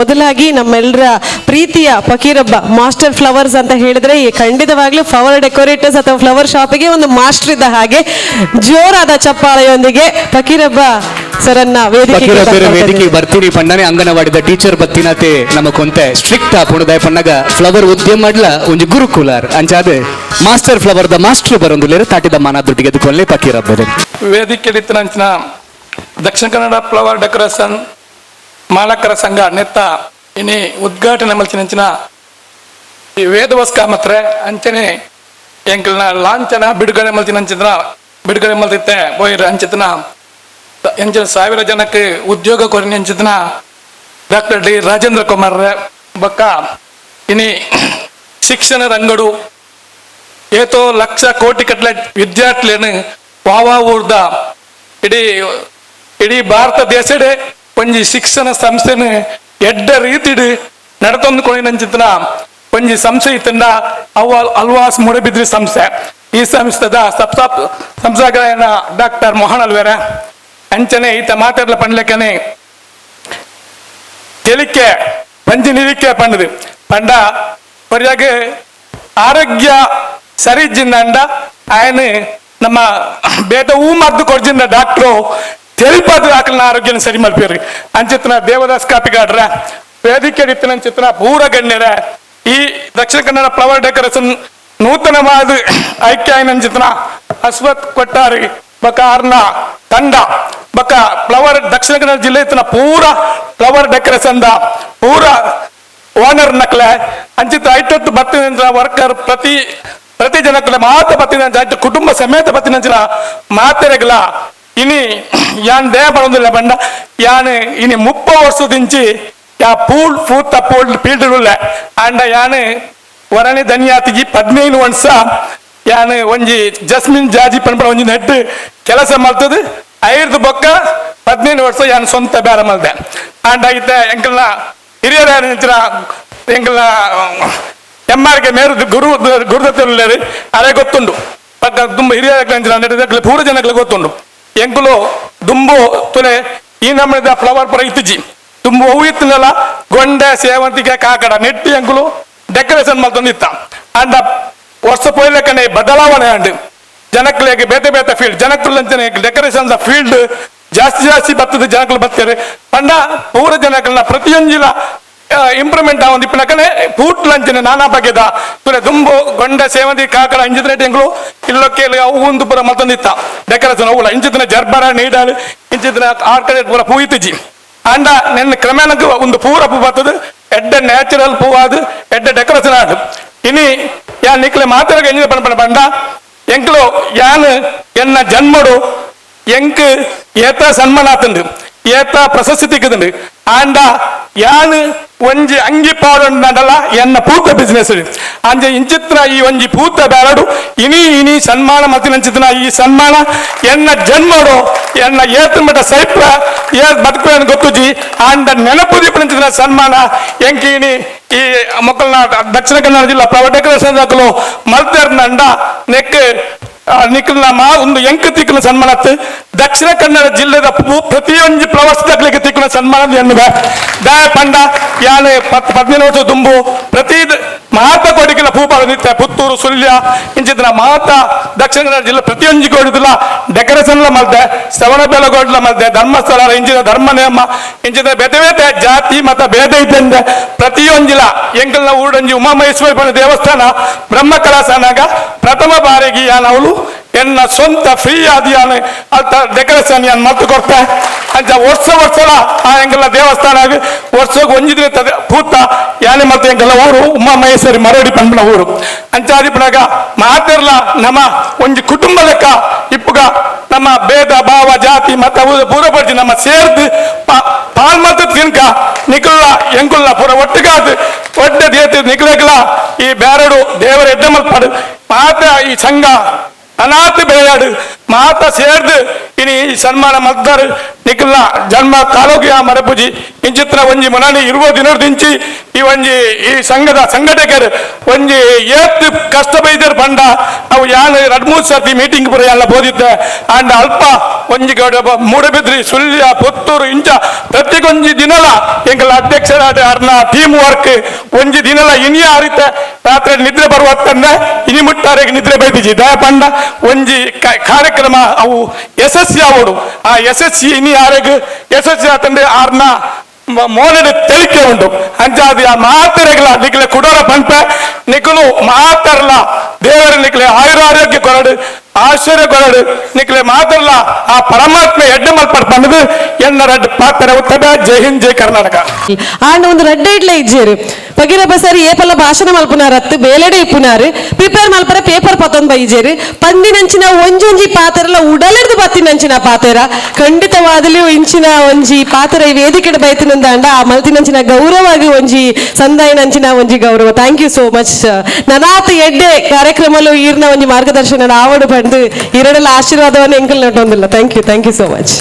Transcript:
ಮೊದಲಾಗಿ ನಮ್ಮೆಲ್ಲರ ಪ್ರೀತಿಯ ಫಕೀರಬ್ಬ ಮಾಸ್ಟರ್ ಫ್ಲವರ್ಸ್ ಅಂತ ಹೇಳಿದ್ರೆ ಈ ಖಂಡಿತವಾಗ್ಲೂ ಫ್ಲವರ್ ಡೆಕೋರೇಟರ್ಸ್ ಅಥವಾ ಫ್ಲವರ್ ಶಾಪಿಗೆ ಒಂದು ಮಾಸ್ಟರ್ ಇದ್ದ ಹಾಗೆ. ಜೋರಾದ ಚಪ್ಪಾಳೆಯೊಂದಿಗೆ ಫಕೀರಬ್ಬ ಸರನ್ನ ವೇದಿಕೆಗೆ ಫಕೀರಬ್ಬರ ಕರ್ಕೊಂಡು ವೇದಿಕೆ ಬರ್ತೀನಿ ಪಣ್ಣನೆ ಅಂಗನವಾಡಿದ ಟೀಚರ್ ಬತ್ತಿನತೆ ನಮ್ಮ ಕೊಂತೆ ಸ್ಟ್ರಿಕ್ಟ್ ಆಪುಣದ ಪಣ್ಣಗ ಫ್ಲವರ್ ಉದ್ಯಮ ಮಾಡ್ಲ ಒಂಜಿ ಗುರುಕುಲಾರ್. ಅಂಚಾದ master flower the master ಬರೊಂದುಲ್ಲೇರು. ತಾಟಿದ ಮಾನ ದುಡ್ಡಿಗೆ ಅದು ಕೊಲ್ಲೆ ಫಕೀರಬ್ಬರು. ವೇದಿಕೆಡಿತ್ತಿನಂಚಿನ ದಕ್ಷಿಣ ಕನ್ನಡ ಫ್ಲವರ್ ಡೆಕೋರೇಷನ್ ಮಾಲಕರ ಸಂಘ ನೆತ್ತ ಇನಿ ಉದ್ಘಾಟನೆ ಮಲ್ಚಿನಂಚಿನ ಈ ವೇದವಸ್ ಕಾಮತ್ರೆ, ಅಂಚನೆ ಎಂಕಲ್ನ ಲಾಂಛನ ಬಿಡುಗಡೆ ಮಲ್ತಿನಂಚಿನ ಬಿಡುಗಡೆ ಮಲ್ತಿತ್ತೆ ಬೋಯಿರ್ ಅಂಚಿತನ ಎಂಚಿನ ಸಾವಿರ ಜನಕ್ಕೆ ಉದ್ಯೋಗ ಕೊರಿನ ಅಂಚಿತನ ಡಾಕ್ಟರ್ ಡಿ ರಾಜೇಂದ್ರ ಕುಮಾರ್ ಬೊಕ್ಕ ಇನಿ ಶಿಕ್ಷಣ ರಂಗಡು ಏತೋ ಲಕ್ಷ ಕೋಟಿ ಕಟ್ಲೆ ವಿದ್ಯಾರ್ಥಿಗಳನ್ನು ವಾವಾ ಊರ್ದ ಇಡೀ ಇಡೀ ಭಾರತ ದೇಶಡೆ ಒಂಜಿ ಶಿಕ್ಷಣ ಸಂಸ್ಥೆನ ಎಡ್ಡ ರೀತಿಡ್ ನಡತೊಂದು ಕೊಳಿನಂಚಿತನ ಒಂಜಿ ಸಂಸ್ಥೆ ಇತ್ತಂಡ ಅವ ಅಲ್ವಾಸ್ ಮೂಡಬಿದ್ರಿ ಸಂಸ್ಥೆ. ಈ ಸಂಸ್ಥೆದ ಸಬ್ಸಾಪ್ ಸಂಸ್ಥಾಪಕರಾಯನ ಡಾಕ್ಟರ್ ಮೋಹನ್ ಅಲ್ವೇರ. ಅಂಚನೆ ಈತ ಮಾತಾಡ್ಲ ಪಂಡ್ಲೆಕ್ಕನೆ ತೆಲಿಕೆ ಪಂಜಿ ನಿಲಿಕೆ ಪಂಡದು ಪಂಡ ಪರ್ಯಾಗ ಆರೋಗ್ಯ ಸರಿ ಇಜ್ಜಿಂದ ಆಯನ ನಮ್ಮ ಬೇಟ ಹೂ ಮದ್ದು ಕೊಡ್ಜಿಂದ ಡಾಕ್ಟ್ರು ತೆಲಿಪದು ಆಕಲ್ನ ಆರೋಗ್ಯನ ಸರಿ ಮಲ್ಪೇರಿ. ಅಂಚಿತ್ನ ದೇವದಾಸ್ ಕಾಪಿಗಾಡ್ರ, ವೇದಿಕೆ ಇತ್ತಿನ ಪೂರ ಗಣ್ಯರ, ಈ ದಕ್ಷಿಣ ಕನ್ನಡ ಫ್ಲವರ್ ಡೆಕೋರೇಷನ್ ನೂತನವಾದ ಐಕ್ಯ ಅಂಚಿತ್ನ ಅಶ್ವಥ್ ಕೊಟ್ಟಾರಿ ಬಕ ಅರ್ನ ತಂಡ ಬಕ ಫ್ಲವರ್ ದಕ್ಷಿಣ ಕನ್ನಡ ಜಿಲ್ಲೆ ಇತ್ತಿನ ಪೂರ flower decoration the ಪೂರ ಓನರ್ ನಕ್ಲೆ, ಅಂಚಿತ ಐಟೊಟ್ಟು ಬತ್ತಿನ ವರ್ಕರ್ ಪ್ರತಿ ಪ್ರತಿ ಜನಕ್ಕಲ ಮಾತ ಬತ್ತಿನ ಐಟ್ ಕುಟುಂಬ ಸಮೇತ ಬತ್ತಿನಂಚಿನ ಮಾತೆರೆಗ್ಲ ಇನಿ ಯಾನ್ they ಪಡೊಂದಿಲ್ಲ ಬಂಡ ಯಾನ್ ಇನಿ 30 ವರ್ಷದಿಂಚಿ ಯಾ ಪೂಲ್ ಪೂತ ಪೂಲ್ ಫೀಲ್ಡ್ ಉಳ್ಳೆ. ಅಂಡ ಯಾನ್ ವರಣಿ ಧನ್ಯಾತಿಜಿ 15 ವರ್ಷ ಯಾನ್ ಒಂಜಿ ಜಸ್ಮಿನ್ ಜಾಜಿ ಪನ್ಪಣ ಒಂಜಿ ನೆಟ್ ಕೆಲಸ ಮಲ್ತದು. ಐರ್ದು ಬೊಕ್ಕ 15 ವರ್ಷ ಯಾನ್ ಸ್ವಂತ ಬೇರೆ ಮಲ್ದೆ. ಅಂಡ ಇತ್ತೆ ಎಂಕಲ್ನ ಹಿರಿಯರ ಎಂಚಿನ ಎಂಕಲ್ನ M R K ಮೇರು ಗುರು ಗುರುದತ್ತುಲ್ಲೇರು ಅರೆ ಗೊತ್ತುಂಡು. ಪಕ್ಕ ದುಂಬು ಹಿರಿಯ ಅಂಚಿನ ಪೂರ ಜನಕ್ಕೆ ಗೊತ್ತುಂಡು. ಎಂಕುಲು ದುಂಬು ತುಲೆ ಈ ನಮ್ಮದ ಫ್ಲವರ್ ಪರ ಇತ್ತಿಜಿ. ದುಂಬು ಹೂವು ಇತ್ತಿನಲ್ಲ, ಗೊಂಡೆ, ಸೇವಂತಿಗೆ, ಕಾಕಡ ನೆಟ್ಟಿ ಎಂಕುಲು ಡೆಕೋರೇಷನ್ ಮಲ್ತೊಂದಿತ್ತ. ಅಂಡ ವರ್ಷ ಪೋಯ್ಲೆಕ್ಕನೆ ಬದಲಾವಣೆ ಅಂಡ್ ಜನಕ್ಲೆಗ್ ಬೇತೆ ಬೇತೆ ಫೀಲ್ಡ್ ಜನಕ್ಕುಲಂಚನೆ ಡೆಕೋರೇಷನ್ ಫೀಲ್ಡ್ ಜಾಸ್ತಿ ಜಾಸ್ತಿ ಬರ್ತದೆ. ಜನಕ್ಕಲು ಬರ್ತಾರೆ ಪಂಡ ಪೂರ ಜನಕ್ಕಲ್ನ ಪ್ರತಿಯೊಂಜಿಲ ಇಂಪ್ರೂವ್ಮೆಂಟ್ ಆವೊಂದು ಇಪ್ಪನಕನೆ ಪೂಟ್ಲಂಚನೆ ನಾನಾ ಬಗೆದ ತುಲೆ ದುಂಬು ಗೊಂಡೆ, ಸೇವಂತಿ, ಕಾಕಡ ಇಂಚಿನ ಎಂಕುಲು ಇಲ್ಲೊಕ್ಕೆ ಅವು ಒಂದು ಪೂರ ಮಲ್ತೊಂದಿತ್ತ ಡೆಕೋರೇಷನ್. ಅವುಲ ಇಂಚಿನ ಜರ್ಬರ ನೀಡಲ್ ಇಂಚಿನ ಆರ್ಕಡೆ ಪೂರ ಪೂ ಇತ್ತಿಜಿ. ಅಂಡ ನೆನ್ನ ಕ್ರಮೇಣಕ್ಕೆ ಒಂದು ಪೂರ ಪೂ ಬರ್ತದೆ. ಎಡ್ಡೆ ನ್ಯಾಚುರಲ್ ಪೂ ಅದು ಎಡ್ಡೆ ಡೆಕೋರೇಷನ್ ಆಡು. ಇನಿ ಯಾನ್ ನಿಕ್ಲೆ ಮಾತಾಡ ಎಂಜಿನ ಪಂಡ ಪಂಡ ಎಂಕ್ಲು ಯಾನ್ ಎನ್ನ ಜನ್ಮಡು ಎಂಕ್ ಏತ ಸನ್ಮಾನ ಆತುಂಡು, ಏತ ಪ್ರಶಸ್ತಿ ತಿಕ್ಕುದುಂಡು. ಆಂಡ ಯಾನ್ ಒಂಜಿ ಅಂಗಿ ಪಾಡೊಂಡಲ್ಲ ಎನ್ನ ಪೂತ ಬಿಸ್ನೆಸ್. ಅಂಜೆ ಇಂಚಿತ್ರ ಈ ಒಂಜಿ ಪೂತ ಬ್ಯಾರಡು ಇನಿ ಇನಿ ಸನ್ಮಾನ ಮತ್ತಿನಂಚಿತ್ರ ಈ ಸನ್ಮಾನ ಎನ್ನ ಜನ್ಮಡು ಎನ್ನ ಏತ್ ಮಟ್ಟ ಸೈಪ್ರ ಏತ್ ಬದುಕು ಗೊತ್ತುಜಿ. ಆಂಡ ನೆನಪು ದೀಪನಂಚಿತ್ರ ಸನ್ಮಾನ ಎಂಕಿ ಇನಿ ಈ ಮೊಕ್ಕಲ್ನ ದಕ್ಷಿಣ ಕನ್ನಡ ಜಿಲ್ಲಾ ಫ್ಲವರ್ ಡೆಕೋರೇಷನ್ ದಾಕಲು ಮಲ್ತೇರ್ನಂಡ ನೆಕ್ ನಿಖಲ್ನ ಮಾ ಒಂದು ಎಂಕ್ ತಿಕ್ಕುನ ಸನ್ಮಾನತ್ ದಕ್ಷಿಣ ಕನ್ನಡ ಜಿಲ್ಲೆದ ಪ್ರತಿಯೊಂಜಿ ಪ್ರವಾಸ ತಕ್ಲಿಕ್ಕೆ ತಿಕ್ಕುನ ಸನ್ಮಾನ ಎನ್ನುವೆ. ದಾಯ ಪಂಡ ಯಾನ್ 10 15 ವರ್ಷ ದುಂಬು ಪ್ರತಿ ಮಾತ ಕೊಡಿಕಿನ ಪೂಪಾಡ ನಿತ್ಯ ಪುತ್ತೂರು, ಸುಳ್ಯ ಇಂಚಿತ್ತಿನ ಮಾತ ದಕ್ಷಿಣ ಕನ್ನಡ ಜಿಲ್ಲೆ ಪ್ರತಿಯೊಂಜಿ ಕೋಡಿದಿಲ್ಲ ಡೆಕೋರೇಷನ್ ಮಲ್ತೆ, ಶ್ರವಣ ಬೆಳಗೋಡ್ಲ ಮಲ್ತೆ, ಧರ್ಮಸ್ಥಳ ಇಂಚಿನ ಧರ್ಮ ನೇಮ ಇಂಚಿನ ಬೇತೆ ಬೇತೆ ಜಾತಿ ಮತ ಭೇದ ಇದ್ದಂದೆ ಪ್ರತಿಯೊಂಜಿಲ ಎಂಕಲ್ನ ಊರೊಂಜಿ ಉಮಾಮಹೇಶ್ವರಿ ಪಂಡ ದೇವಸ್ಥಾನ ಬ್ರಹ್ಮ ಕಲಾಸನಾಗ ಪ್ರಥಮ ಬಾರಿಗೆ ಯಾನ್ ಅವಳು ಎನ್ನ ಸ್ವಂತ ಫ್ರೀ ಆದಿ ಯಾನ್ ಅಲ್ತ ಡೆಕೋರೇಷನ್ ಯಾನ್ ಮಲ್ತು ಕೊರ್ತೆ. ಅಂಚ ವರ್ಷ ವರ್ಷಲ ಆ ಎಂಕಲ್ನ ದೇವಸ್ಥಾನ ವರ್ಷಕ್ಕೆ ಒಂಜಿ ದಿನ ಪೂತ ಯಾನೆ ಮತ್ತೆ ಎಂಕಲ್ನ ಊರು ಉಮಾಮಹೇಶ್ವರಿ ಮರೋಡಿ ಪನ್ಪುನ ಊರು. ಅಂಚಾದಿಪ್ಪನಾಗ ಮಾತೆರ್ಲ ನಮ್ಮ ಒಂಜಿ ಕುಟುಂಬ ಲೆಕ್ಕ ಇಪ್ಪುಗ. ನಮ್ಮ ಭೇದ ಭಾವ ಜಾತಿ ಮತ ಪೂರ ಪಡಿಸಿ ನಮ್ಮ ಸೇರ್ದು ಪಾಲ್ ಮತ ತಿನ್ಕ ನಿಕುಲ್ಲ ಎಂಕುಲ್ಲ ಪೂರ ಒಟ್ಟಿಗಾದ್ ಒಡ್ಡೆ ದೇತಿ ನಿಕ್ಲೆಗ್ಲ ಈ ಬ್ಯಾರಡು ದೇವರ ಎಡ್ಡೆ ಮಲ್ಪಡು. ಮಾತ್ರ ಈ ಸಂಘ ಅನಾಥ ಬೆಳೆಯಾಡು ಮಾತ ಸೇರ್ದು ಇನಿ ಈ ಸನ್ಮಾನ ಮಲ್ತಾರು. ನಿಕಲ್ನ ಜನ್ಮ ತಾಲೂಕಿಯ ಮರಪುಜಿ. ಇಂಚಿತ್ರ ಒಂಜಿ ಮನನಿ ಇರುವ ದಿನದಿಂಚಿ ಈ ಒಂಜಿ ಈ ಸಂಘದ ಸಂಘಟಕರು ಒಂಜಿ ಏತ್ ಕಷ್ಟ ಬೈದರು ಪಂಡ, ಅವು ಯಾನ್ 2-3 ಸರ್ತಿ ಮೀಟಿಂಗ್ ಪುರ ಎಲ್ಲ ಬೋದಿದ್ದೆ. ಅಂಡ್ ಅಲ್ಪ ಒಂಜಿ ಮೂಡಬಿದ್ರಿ, ಸುಳ್ಯ, ಪುತ್ತೂರು, ಇಂಚ ಪ್ರತಿಗೊಂಜಿ ದಿನಲ ಎಂಕಲ ಅಧ್ಯಕ್ಷರಾದ ಅರ್ನ ಟೀಮ್ ವರ್ಕ್. ಒಂಜಿ ದಿನಲ ಇನಿಯ ಅರಿತ ರಾತ್ರಿ ನಿದ್ರೆ ಬರುವತ್ತಂದ ಇನಿ ಮುಟ್ಟಾರೆಗೆ ನಿದ್ರೆ ಬೈದಿಜಿ. ದಯ ಪಂಡ ಒಂಜಿ ಕಾರ್ಯಕ್ರಮ ಅವು ಯಶಸ್ವಿ ಆವಡು. ಆ ಯಶಸ್ವಿ ಇನಿ ಯಾರಿಗ್ ಯಶಸ್ವಿ ಆತಂದ್ರೆ ಆರ್ನ ಮೋನದ ತೆಲಿಕೆ ಉಂಟು. ಅಂಚಾದ ಆ ಮಾತರೆಗ್ಲ ನಿಕ್ಲೆ ಕುಡೋರ ಪಂಪೆ, ನಿಕುಲು ಮಾತರ್ಲ ದೇವರ ನಿಕ್ಲೆ ಆಯುರ ಆರೋಗ್ಯ ಕೊರಡು, ಆಶ್ಚರ್ಯ ಕೊರಡು. ನಿಕ್ಲೆ ಮಾತರ್ಲ ಆ ಪರಮಾತ್ಮ ಎಡ್ಡೆ ಮಲ್ಪಡ್ ಪಂಡದು ಎನ್ನ ರಡ್ಡ್ ಪಾತ್ರ ಉತ್ತಮ. ಜೈ ಹಿಂದ್, ಜೈ ಕರ್ನಾಟಕ. ಆಂಡ ಒಂದು ರಡ್ಡೆ ಇಡ್ಲೆ ಇಜ್ಜೇರು. ಫಕೀರಬ್ಬ ಸರ್ ಏಪಲ್ಲ ಭಾಷಣ ಮಲ್ಪುನಾರ ಅತ್ತು, ಬೇಲೆಡೆ ಇಪ್ಪುನಾರು, ಪ್ರಿಪೇರ್ ಮಲ್ಪರ ಪೇಪರ್ ಪತ್ತೊಂದು ಬೈಜೇರು. ಪಂದಿನಂಚಿನ ಒಂಜೊಂಜಿ ಪಾತೆರಲ ಉಡಲೆರ್ದು ಬತ್ತಿನಂಚಿನ ಪಾತೆರ. ಖಂಡಿತವಾದಲು ಇಂಚಿನ ಒಂಜಿ ಪಾತೆರ ಈ ವೇದಿಕೆ ಬೈತಿನಂದಾಂಡ ಆ ಮಲ್ತಿನಂಚಿನ ಗೌರವವಾಗಿ ಒಂಜಿ ಸಂದಾಯನಂಚಿನ ಒಂಜಿ ಗೌರವ. Thank you so much. ನನಾತ್ ಎಡ್ಡೆ ಕಾರ್ಯಕ್ರಮಲು ಈರ್ನ ಒಂಜಿ ಮಾರ್ಗದರ್ಶನ ಆವಡು ಪಂದು ಇರಡಲ ಆಶೀರ್ವಾದವನ್ನು ಎಂಕಲ್ ನಟೊಂದಿಲ್ಲ. Thank you, thank you so much.